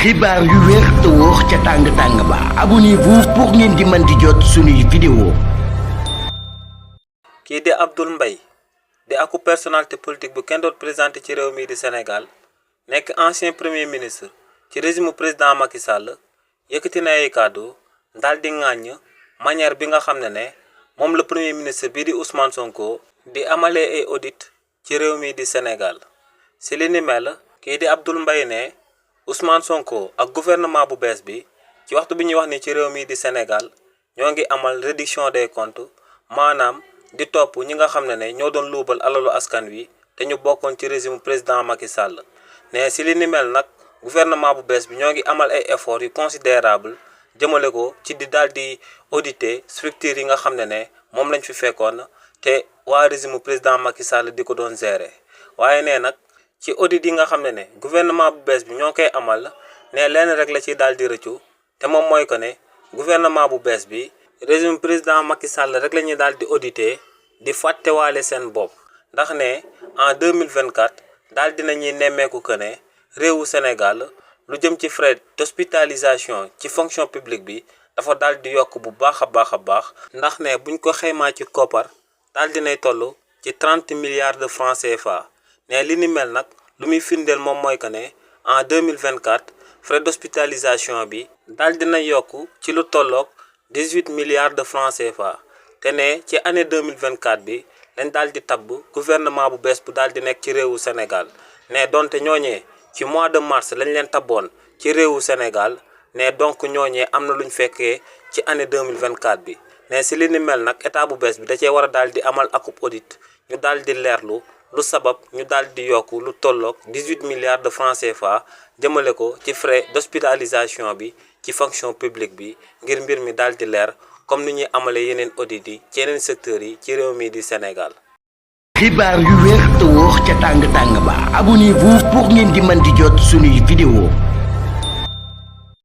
xibaar yu wér te wóor ca tàng ba abonnez-vous pour ngeen di mën di jot suñuy vidéo. kii di Abdoul Mbaye di aku personnalité politique bu kenn doot présenté ci réew mi di Sénégal nekk ancien premier ministre ci régime président Macky Sall yëkkati na ay kàddu daal di ŋàññ manière bi nga xam ne moom la premier ministre bii di Ousmane Sonko di amalee ay audit ci réew mi di Sénégal si li ni mel kii di Abdoul Mbaye ne Ousmane Sonko ak gouvernement bu bees bi ci waxtu bi ñuy wax ni ci réew mi di Sénégal ñoo ngi amal réduction des comptes maanaam di topp ñi nga xam ne ñoo doon luubal alalu askan wi te ñu bokkoon ci régime président Macky Sall ne si li ni mel nag gouvernement bu bees bi ñoo ngi amal ay efforts yu considérable jëmale ko ci di daal di auditer structure yi nga xam ne moom lañ fi fekkoon te waa régime président Macky Sall di ko doon gérer waaye nee nag ci audit yi nga xam ne gouvernement bu bees bi ñoo koy amal ne leen rek la ci daal di rëccu te moom mooy que ne gouvernement bu bees bi régime président Macky Sall rek la ñuy daal di auditer di fàttewaale seen bopp ndax ne en 2024 daal dinañuy nemmeeku que ne réewu Sénégal lu jëm ci frais d'hospitalisation ci fonction publique bi dafa daal di yokk bu baax a baax ndax ne buñ ko xaymaa ci koppar daal dinay toll ci 30 milliards de francs CFA ne li ni mel nag lu muy firndeel moom mooy que ne en 2024 frais d'hospitalisation bi daal dina yokk ci lu tolloog 18 milliards de francs CFA te ne ci année 2024 bi lañ daal di tabb gouvernement bu bees bu daal di nekk ci réewu Sénégal ne donte ñooñee ci mois de mars lañ leen tabboon ci réewu Sénégal ne donc ñooñee am na luñ fekkee ci année 2024 bi ne si li ni mel nag état bu bees bi da cee war a daal di amal akub audit ñu daal di leerlu lu sabab ñu daal di yokk lu tolloog 18 milliards de francs CFA jëmale ko ci frais d'hospitalisation bi ci fonction publique bi ngir mbir mi daal di leer comme ni ñuy amalee yeneen audit yi ci yeneen secteurs yi ci réew mi di Sénégal. xibaar yu wér te wóor ca tàng ba abonnez-vous pour ngeen di mën di jot suñuy vidéo.